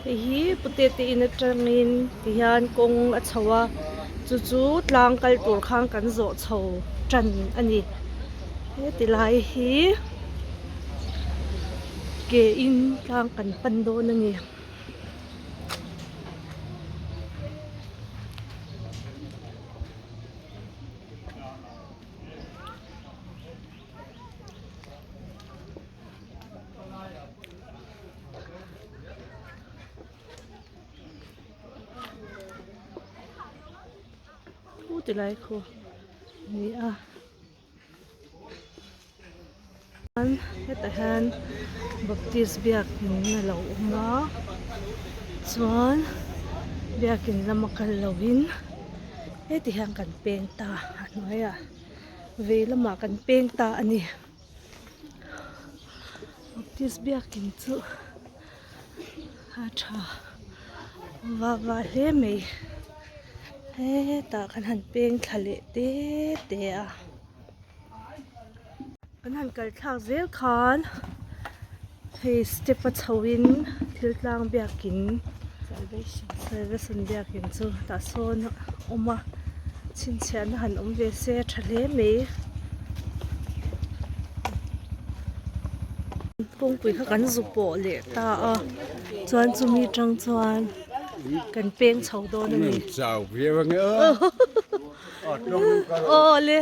Hei hi pute te in atangin tihian kawng a chho a chu chu tlang kal tur khan kan zawh chho tan a ni heti lai hi ke in tlang kan pan dawn a ni. Thu ti lai khu a ni a chuan hetah hian baptist biakin a lo awm a chuan biakin lama kal lovin heti hian kan peng ta a hnuaiah vei lamah kan peng ta a ni. Baptist biakin chu a tha vah vah hle mai hetah kan han peng thla leh te te a kan han kal thlak zel khan hei step a chho in thil tlang biakin salvation biakin chu tah sawn a awm a chhinchhiahna han awm ve se a tha hle mai kawngpui kha kan zu pawh leh ta a chuan chumi tang chuan kan peng chho dawn a ni aw le.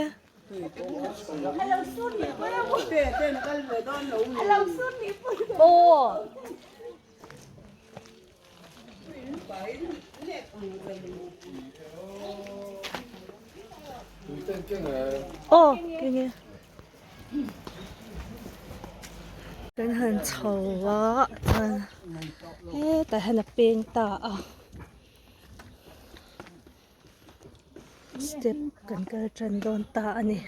Aw keng e kan han chho a chuan hetah hian a peng ta a. Step kan kal tan dawn ta a ni.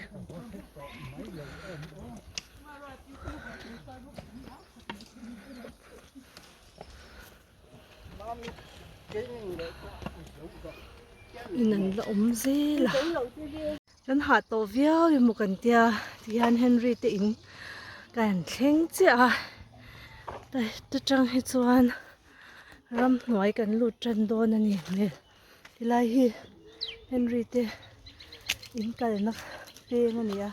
In an la awm zel a. Kan hah tawh viau emaw kan tia tihian Henry te in kan thleng chiah a ta tang hi chuan ramhnuai kan lut tan dawn a ni hmel. Tilai hi Henry te in kalna peng a ni a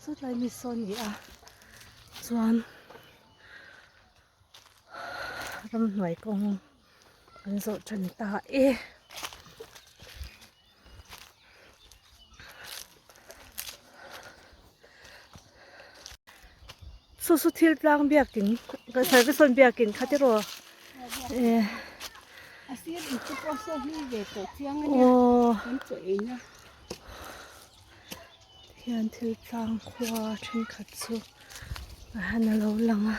sawtlai mi sawn a ni a chuan ramhnuai kawng an zawh tan ta e. Saw saw thil tlang biakin service sawn biakin kha tiraw eh a sir in chu pawh saw hlui ve tawh chiang a nia kan chaw ei na hian thil tlang khua thenkhat chu a han a lo lang a.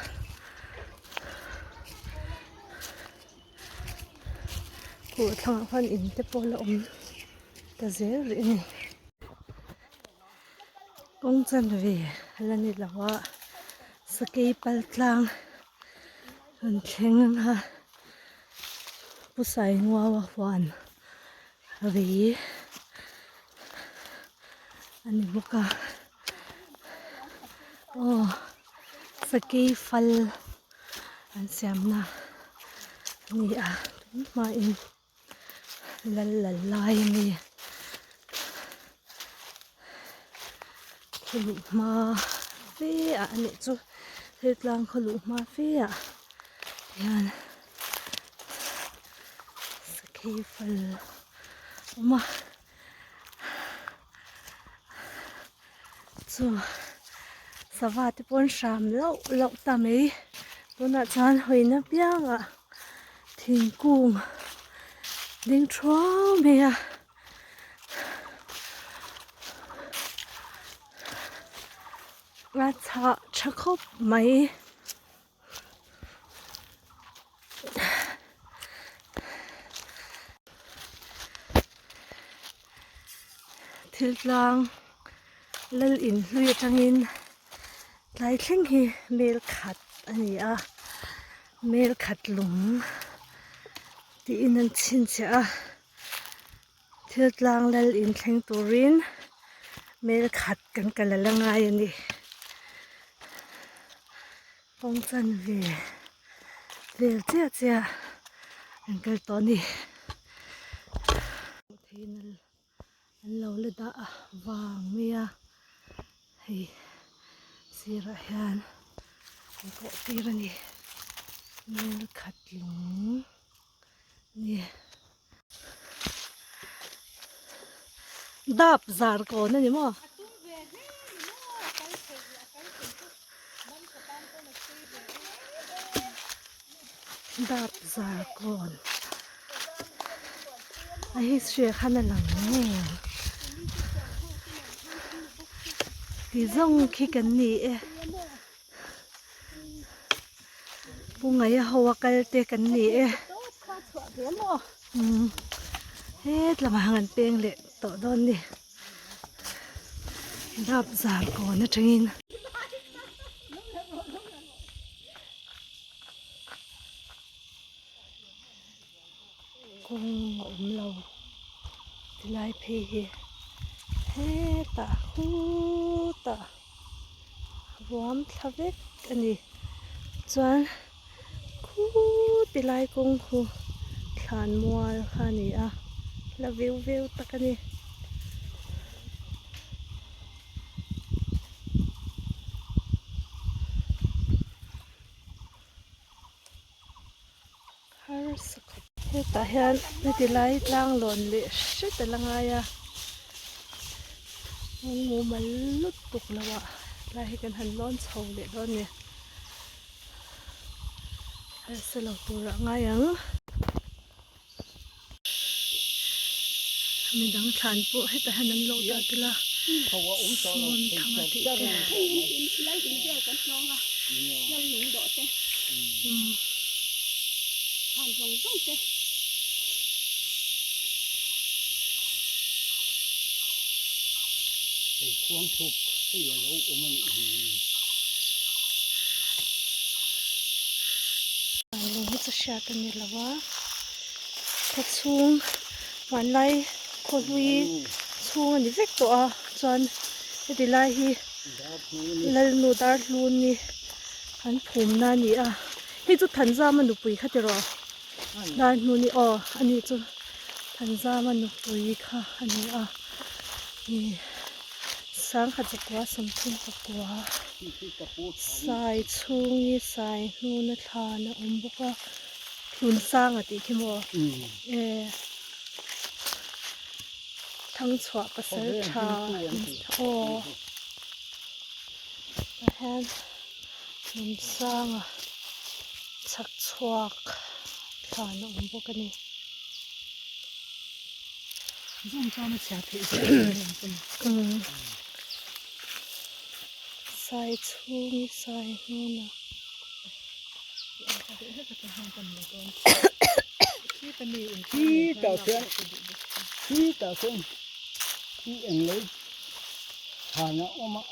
Khuh thlangah khuan in te pawh la awm ta zel rih a ni. Kawng chanve a la ni lo a sakei pal tlang rawn thleng ang a pu Sainguaua huan ri a ni bawk a aw sakei fal. An siamna a ni a tun hmain lal lal lai a ni khaw luh hma fe ah a nih chu hetlang khaw luh hma fe ah hian sakhi fal a awm a. Chu sava te pawh an hram lauh lauh ta mai tunah chuan hawina piangah thingkung ding thuau mai a a chhah tha khawp mai. Thil tlang lal in hlui atangin tlai thleng hi mel khat a ni a mel khat lung tiin an chhinchhiah a thil tlang lal in thleng turin mel khat kan kal a la ngai a ni. Kawng chanve vel chiah chiah. Kan kal tawh a ni. An lo la dah a vang mai a hei sirah hian an kawh tir a ni mel khat lung a ni dap zar kawn a ni maw. Dap zar kawn a history ah khan a lang ngei ang ti zawng khi kan ni e pu ngaia ho a kal te kan ni e umm hetlamah hian an peng leh tawh dawn a ni dap zar kawn atangin. Kawng a awm lo tilai phei hi hetah khutah ruam thla vek a ni chuan khuti lai kawng khu thlan mual kha a ni a la veu veu tak a ni. Harsa khawp. Hetah hian heti lai tlang lawn leh hret a la ngai a, kawng mumal lutuk lo ah lai hi kan han lawn chho leh dawn a ni. Harsa lo tur ah ngai ang. Midang thlan pawh hetah hian an lo dah tel a, sawn thang a tih te. Lung hi chu hriat a ni lo a. Khaw chhung hmanlai khaw hlui chhung a ni vek tawh a chuan heti lai hi Lalnu Darhluni an phumna a ni a hei chu Thanzama nupui kha tiraw Darhluni aw a ni chu Thanzama nupui kha a ni a ih sangkhat zakua sawmthum pakua sai chhungi sai hnuna thlan a awm bawk a. Hlun sang a tih khi maw? E Thangchhuah pasal tha aw tah hian hlun sanga chhak chhuak thlan a awm bawk a ni. Sai chhungi sai hnuna. Khi tah khian khi tah khian khi eng lei than a awm a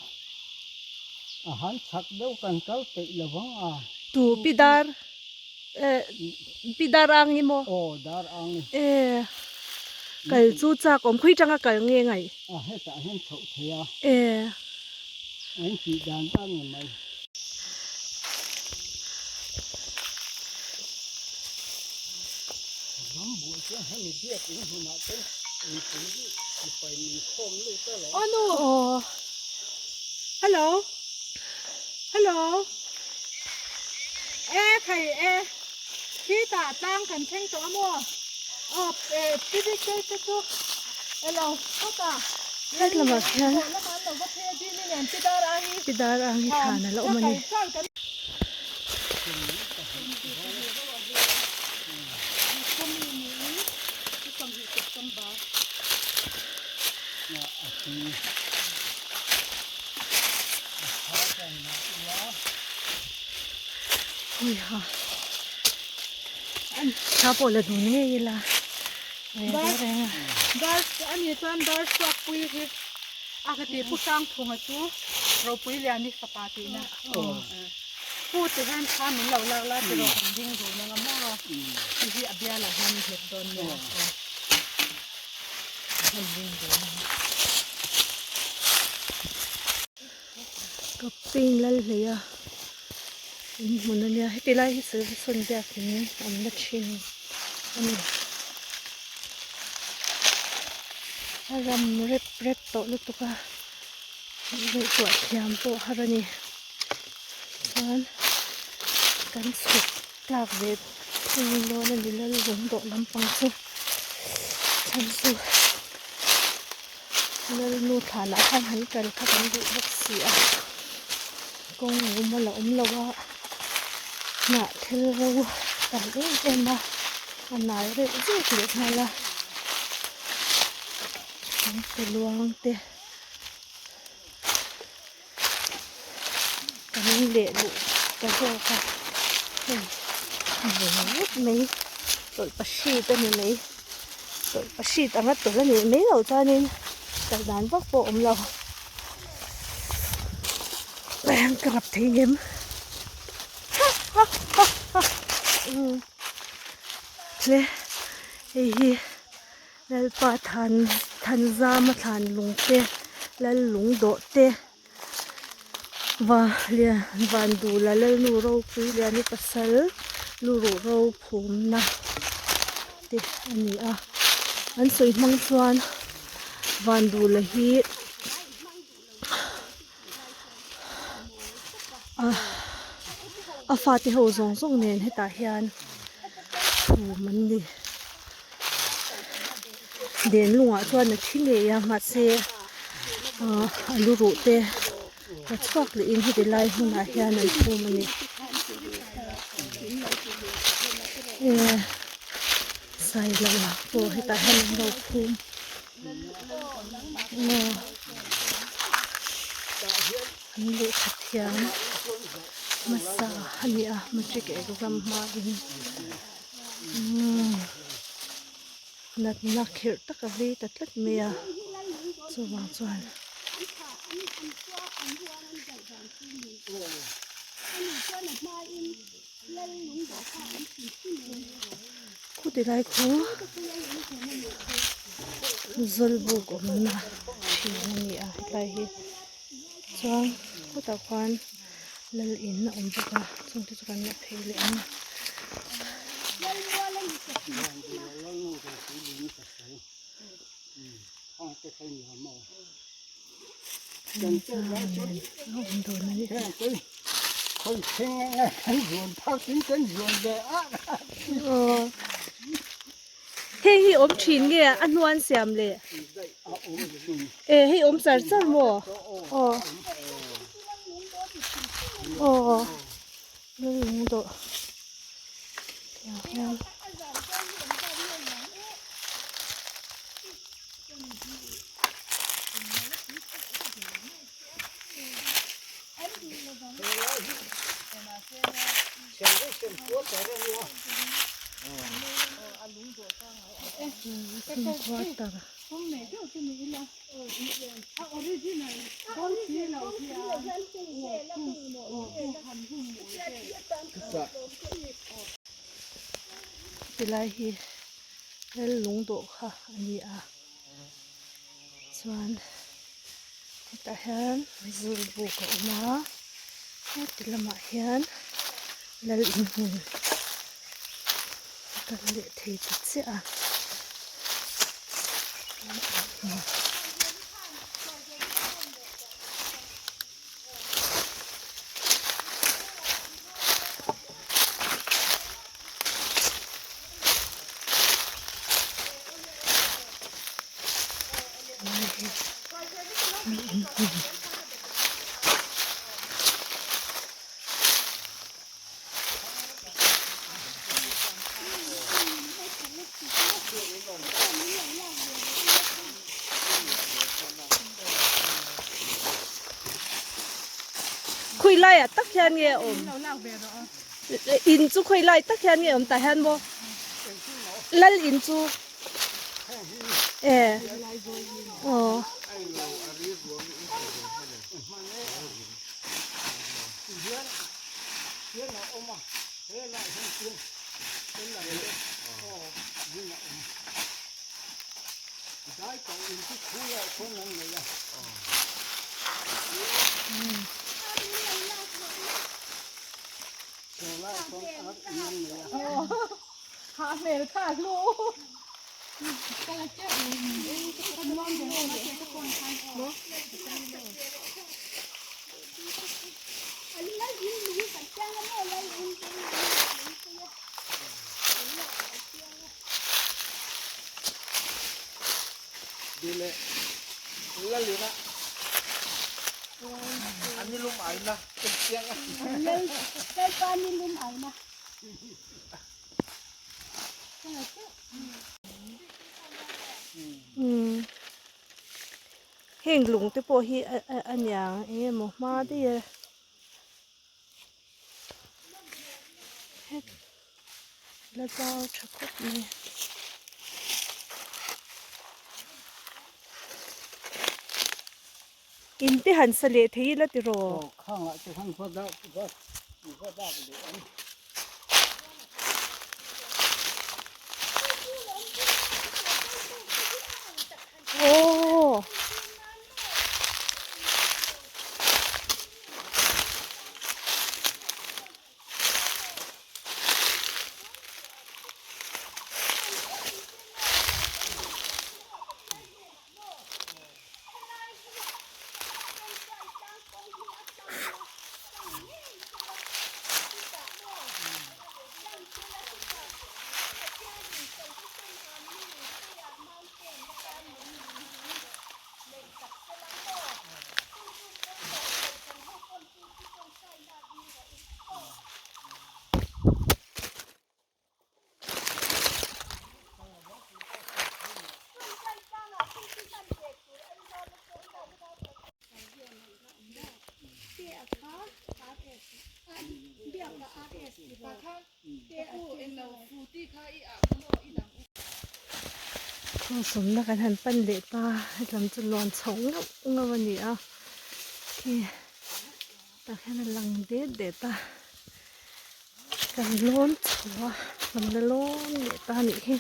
a han chak deuh kan kal peih lo vang a. Tu pi dar eh pi dar ang ni maw? Aw dar ang ni. Eh kal chu chak awm khawi tanga kal nge ngaih? A hetah hian chhoh thei a. Eh. An tih dan dan nge mai. Ram buai chuan hemi biak in hmunah te mipui hi sipai min khawm lut a lo. Aw nu! Hello! Hello! E thei e! Khitah tlang kan thleng tawh a maw? Aw e Civic te te chu elo khawtah Het lamah khian Pidar ang hi thlan a la awm a ni. Ui ha thla pawh la dun ngei ila Dar a ni chuan dar suak pui hi a ka ti pu hrang thunga chu ropui lian hi fapa tihna pu ti hian thla min lo lak la tiraw kan ding dun anga maw ti hi a bialah hian i nghet dawn nia kan ding dun anga. Ka paint lal hlei a in hmun a nia heti lai hi sawn biakin awm na thin. a ni. A ram rep rep tawh lutuk a ngaihtuah thiam pawh har a ni chuan kan chhuk tlak ve thung dawn a ni lal lung dawh lampang chu chhan chu lalnu thlanah khan han kal kha kan duh bawk si a kawng awm a la awm lo a hnah thil ro tam em em a a nal reuh zet leh nghal a thingte luang te kan leh luh ta zawk a hei vut mai tawlhpahrit a ni mai tawlhpahrit anga tawlh a nih mai loh chuanin kal dan vak pawh a awm lo ka rap thei ngem tle hei hi Lalpa than Thanzama thlan lung te Lal lung dawh te va lian van dula Lalnu ropui liani pasal lu ruh ro phumna te a ni a an sawi hmang chuan van dula hi a fate ho zawng zawng nen hetah hian phum an ni den lungah chuan a thi ngei a mahse ahh a lu ruh te a chhuak leh in heti lai hmunah hian an phum a ni eh sailo pawh hetah hian an lo phum. An lehkha thiam hmasa a ni a matric exam hmain umm natna khirh tak a vei ta tlat mai a chuvang chuan. Khuti lai khu zawlbuk awmna thin a ni a hetlai hi chuan khutah khuan lal in a awm bawk a chung te chu kan la phei leh ang a. Heng hi awm thin nge a hnuan siam le e hei awm char char maw aw aw lung dawh tiang hian. Tilai hi Lal lungdawh kha a ni a chuan hetah hian zawlbuk a awm a heti lamah hian lal inhmun a kal leh thei ta chiah a. Khawi laiah tak hian nge a awm? In chu khawi lai tak hian nge awm tah hian maw lal in chu e aw. Ha hmel kha a hlu. Heng lung te pawh hi a niang eng emaw hma daih e het la zau tha khawp mai in te han sa leh thei ila tiraw. Aw khangah te khan va dak va va dak leh ang. Aw. Thawmsawmna kan han pan leh ta hetlam chu lawn chho ngauh ngauh a ni a khi tah hian a lang det det a kan lawn chho a kan la lawn leh ta a nih hi.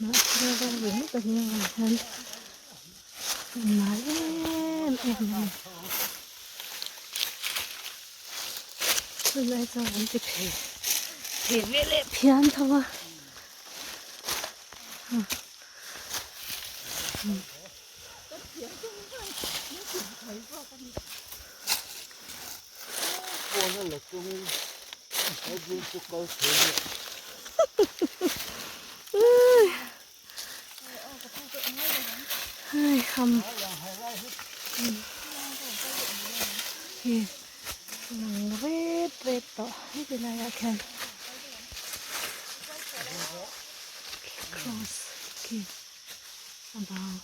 Mahse ro ringawt a nia ang hian a nal em em a ni. Chulai chuan an ti phei phei ve leh phian tho a. Hei ham hi lang ret ret tawh heti laiah khian cross khi a bang.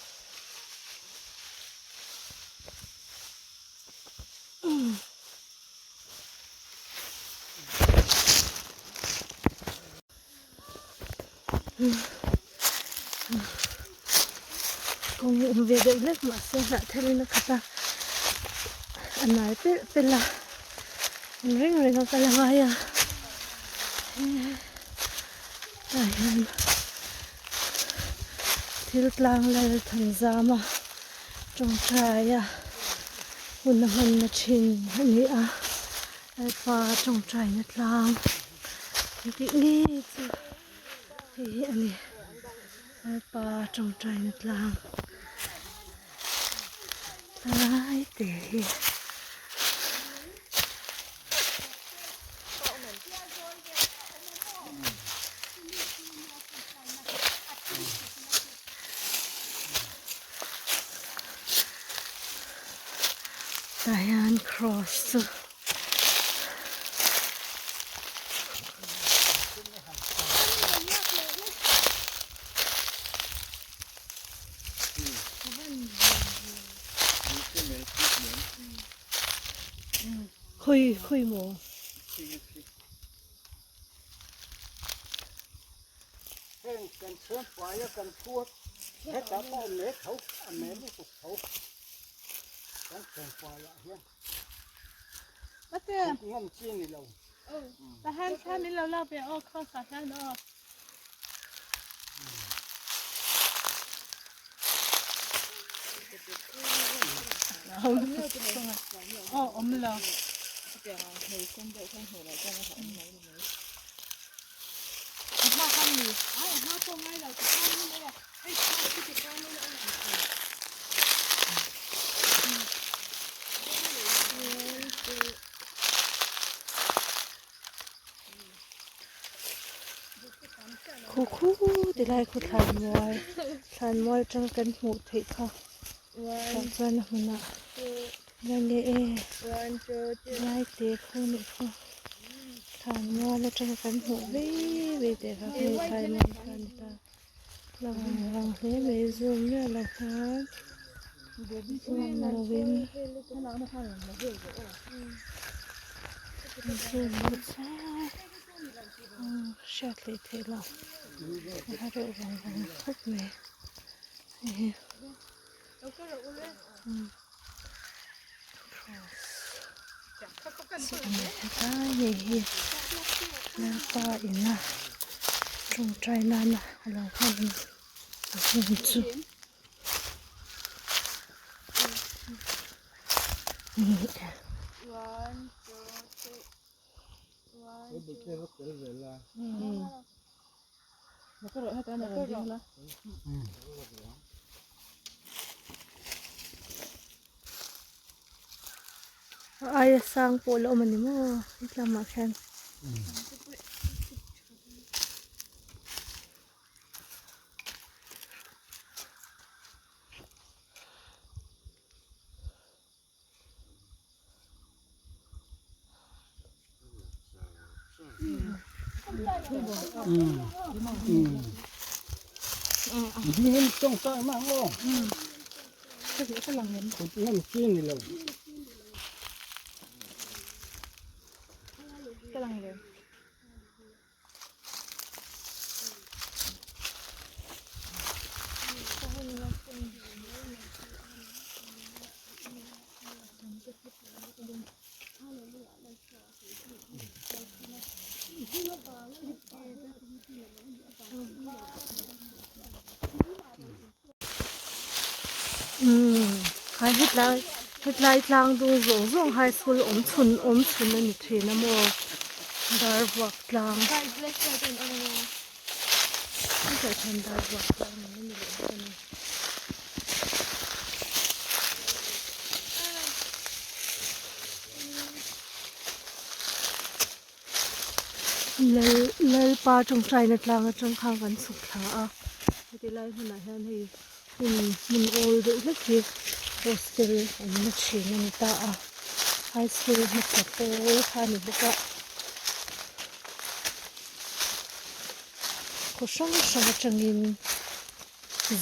Kawng awm ve deuh hlek mahse hnah thelin a khat a a nai pelh pelh a an reng reng a kal a ngai a tah hian thil tlang lal than zam a tawngtai a hun a hmanna thin a ni a helpa tawngtaina tlang. Tih ngei chu hei hi a ni Lalpa tawngtaina tlang lai te hi. Tah hian cross chu. Khawi khawi maw? Heng kan chhungkuai a kan chhuat hetah pawh a me tho a me lutuk tho kan chhungkuai ah hian chhuk ngam chi ni lo. Tahan thla min lo lak ve aw cross ah hian aw. Aw awm lo. Khu khu ti lai khu thlan mual thlan mual atang kan hmuh theih kha tah chuan a hmunah enge nge e lai te khu nih khu thlan mual atanga kan hmuh vei vei teh kha hei thlai mual kha a ni ta la vang vang hle mai zoom miah lo khan zoom lovin zoom lo chuan hriat leh theih loh a reuh vang vang khawp mai hei hi. Hetlai ngei hi Lalpa ina tawngtai nana a lo hman a hmun chu a ni e. A aia sang pawh la awm a ni maw hetlamah khian. Umm khai hetlai hetlai tlang dung zawng zawng high school awm chhun awm chhun a ni thin a maw dar vuak tlang hetah hian dar vuak tlang ang a ni leh bawk a ni. Lal Lalpa tawngtaina tlang atang khan kan chhuk thla a heti lai hmunah hian hei hmun hmun awl deuh hlek hi hostel awmna thin a ni ta a high school hmasa pawl kha a ni bawk a khaw hrang hrang atangin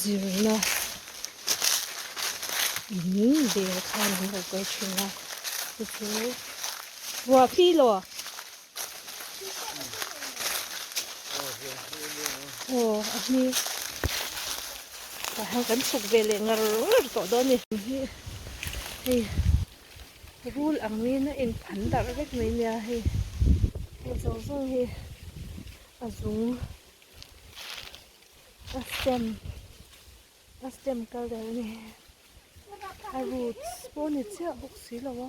zirna in bel khan an lo kal thin a chu chu ruah pi lo a aw a hmi tah hian kan chhuk ve leh ngar ngar tawh dawn a ni hei rul ang in a inphan darh vek mai nia hei hei zawng zawng hi a zung. A stem a stem kal deuh a ni a roots pawh a ni chiah bawk si lo a.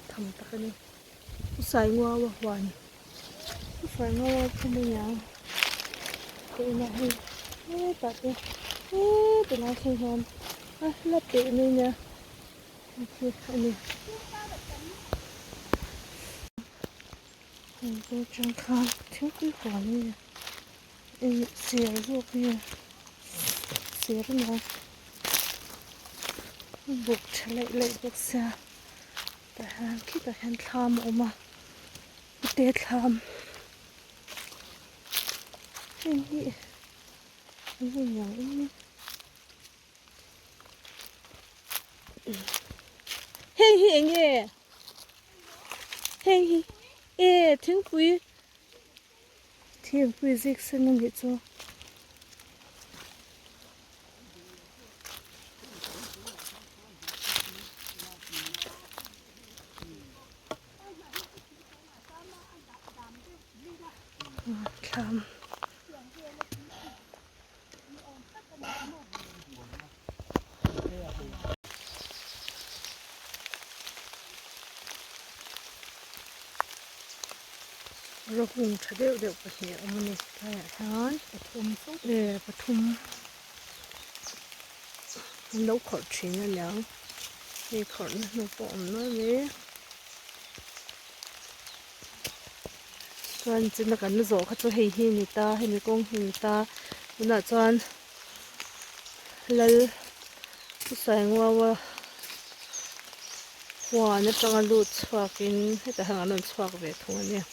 Tham tak a ni Sainguaua huan Sainguaua phum a niang ka inah hei hetah te heti lai thleng hian a hla teh mai nia hei khi a ni hei te atang khan thingpui huan a ni ih ser zawk nge ser a nia. Buk tha laih laih bawk sia tah hian. Hian khitah hian thlam a awm a pute thlam heng hi an hei niang em heng hi eng nge heng hi e thingpui thingpui zik sen a nih chu. Thlam. Rawhung tha deuh deuh pahnih a awm a ni tlaiah hian pathum e pathum an lo khawrh thin a niang hei khawrhna hnu pawh a awm nual mai chuan china kan la zawh kha chu hei hi a ni ta hemi kawng hi a ni ta tunah chuan lal Sainguaua huan atanga lut chhuakin hetah hian an rawn chhuak ve thung a nia.